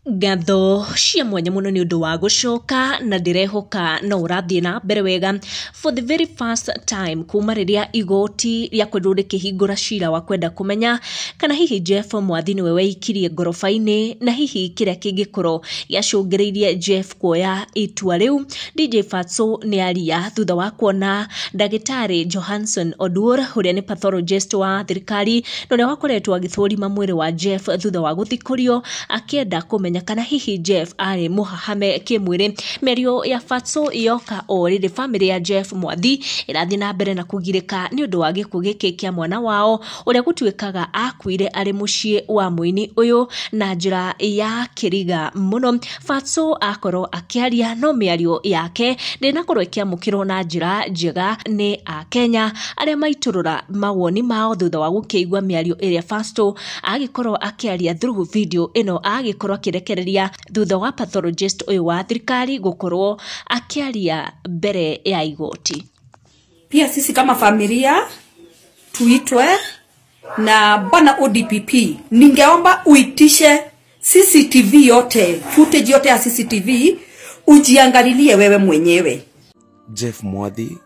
Ngatho cia mwanya mũno nĩ ũndũ wa gũcoka na ndĩrehoka no ũrathiĩ na mbere wega. For the very first time kuma rĩrĩa igoti rĩakorirwo rĩkĩhingũra cira wa kwenda kũmenya kana hihi Jeff Mwathi nĩwe weikirie ngoroba-inĩ na hihi kĩrĩa kĩngĩkorwo gĩacũngĩrĩirie Jeff kuoya itua rĩu. DJ Fatxo nĩ aria thutha wa kuona ndagĩtarĩ Johanson Oduor ũrĩa nĩ pathologist wa thirikari na ũrĩa wakoretwo agĩthũrima mwĩrĩ wa Jeff thutha wa gũthikũrio akĩenda kũmenya kana hihi Jeff arĩ mũhahame kĩmwĩrĩ. Mĩario ya Fatxo yoka o rĩrĩ bamĩrĩ ya Jeff Mwathi ĩrathiĩ na mbere na kũgirĩka nĩ ũndũ wa gĩkuũ gĩkĩ kĩa mwana wao ũrĩa gũtuĩkaga akuire arĩ mũciĩ wa mũini ũyũ na njĩra ya kĩriga mũno. Fatxo akorwo akĩaria no mĩario yake ndĩnakorwo ĩkĩamũkĩrwo na njĩra njega nĩ akenya arĩa maitũrũra mawoni mao thutha wa gũkĩigua mĩario ĩrĩa Fatxo agĩkorwo akĩaria through video ĩno agĩkorwo akĩrekereria thutha wa pathologist ũyũ wa thirikari gũkorwo akĩaria mbere ya igoti. Pia sisi kama familia tuitwe na bwana ODPP, ningeomba uitishe CCTV yote, footage yote ya CCTV ujiangalilie wewe mwenyewe. Jeff Mwathi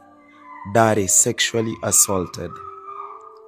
ndarĩ sexually assaulted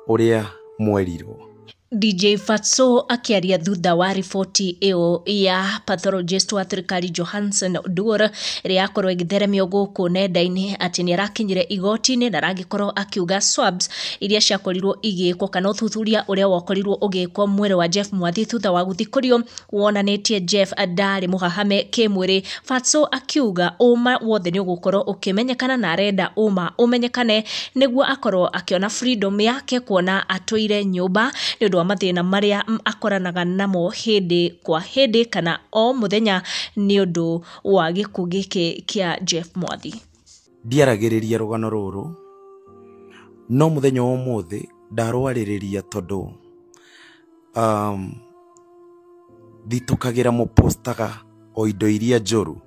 ũrĩa mwerirwo. DJ Fatxo akĩaria thutha wa riboti ĩyo ya pathologist wa thirikari Johanson Oduor ĩrĩa yakorwo ĩgĩtheremio gũkũ nenda-inĩ atĩ nĩ arakinyire igoti-inĩ na aragĩkorwo akiuga swabs iria ciakorirwo igĩkwo kana ũthuthuria ũrĩa wakorirwo ũgĩkwo mwĩrĩ wa Jeff Mwathi thutha wa gũthikũrio wonanĩtie Jeff ndarĩ mũhahame kĩmwĩrĩ. Fatxo akiuga ũma wothe nĩ ũgũkorwo ũkĩmenyekana na arenda ũma ũmenyekane nĩguo akorwo akĩona freedom yake kuona atũire nyũmba nĩ ũndũ wa mathĩna marĩa akoranaga namo hĩndĩ kwa hĩndĩ kana o mũthenya nĩ ũndũ wa gĩkuũ gĩkĩ kĩa Jeff Mwathi. Ndiaragĩrĩria rũgano rũrũ no mũthenya wa ũmũthĩ ndarwarĩrĩria tondũ thitũkagĩra mũpostaga o indo iria njũru.